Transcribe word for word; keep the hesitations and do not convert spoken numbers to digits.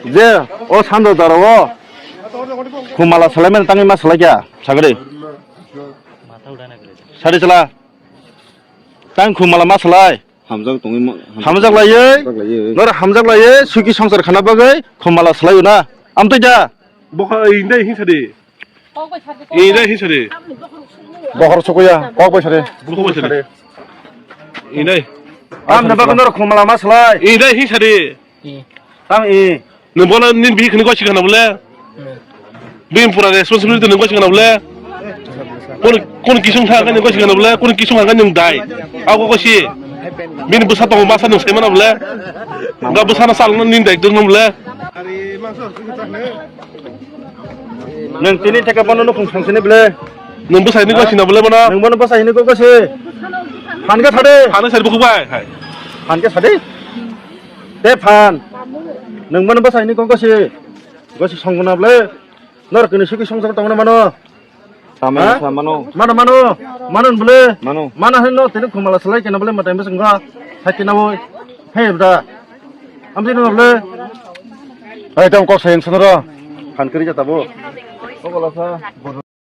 Je, o sando daro o. Khumala salai mani tangwi ma salai kya? Sagri. Sari sala. Tang khumala ma salai. Hamjak tongwi ma-, hamjak Hamjak laiwi. Hamjak laiwi. Nor hamjak laiwi, suki songsar khana bagwi khumala salai na. Amtwi da. Bokha indai hing sadi. Indai hing sadi. Bohor sukuya, kok bai sadi. Bokha bai sadi. Indai. Am na bagwi nor khumala ma salai. Indai hing sadi. Tang i. Nwng bono nini bihik hwnwi gosi khana bole? Bini pura responsibility nwng gosi khana bole? Kono, kono kisung thang khe nwng gosi khana bole? Kono kisung hang khe nwng dai. Abo gosi. Bini bwsa tongo masa nwng sai mano bole? Ga bwsano salno nini dai dwngno bole? Nwng tini theke bono nukhung sangsini bole? Nwng bwsai ni gosi na bole bono? Nwng bono bwsai hwnwi gosi. Phan khe sadi. Phan khe sadi bukhuk bai. Hai. Phan khe sadi. Te phan. Nwng mano bwsai hwnwi kok gosi. Gosi songwna bole. Nor kini suki songsar tongna mano. Tamo Ha? Sa mano. Mano, mano. Mano bole. Mano. Mano hwnwi no tini khumala salai kena bole matai bwswk wngkha. Hai kena boi. Hei bda. Amtwi no bole. Hai tamo kok sayang sonoro. Phan kiri jata bo. Kok wala sa.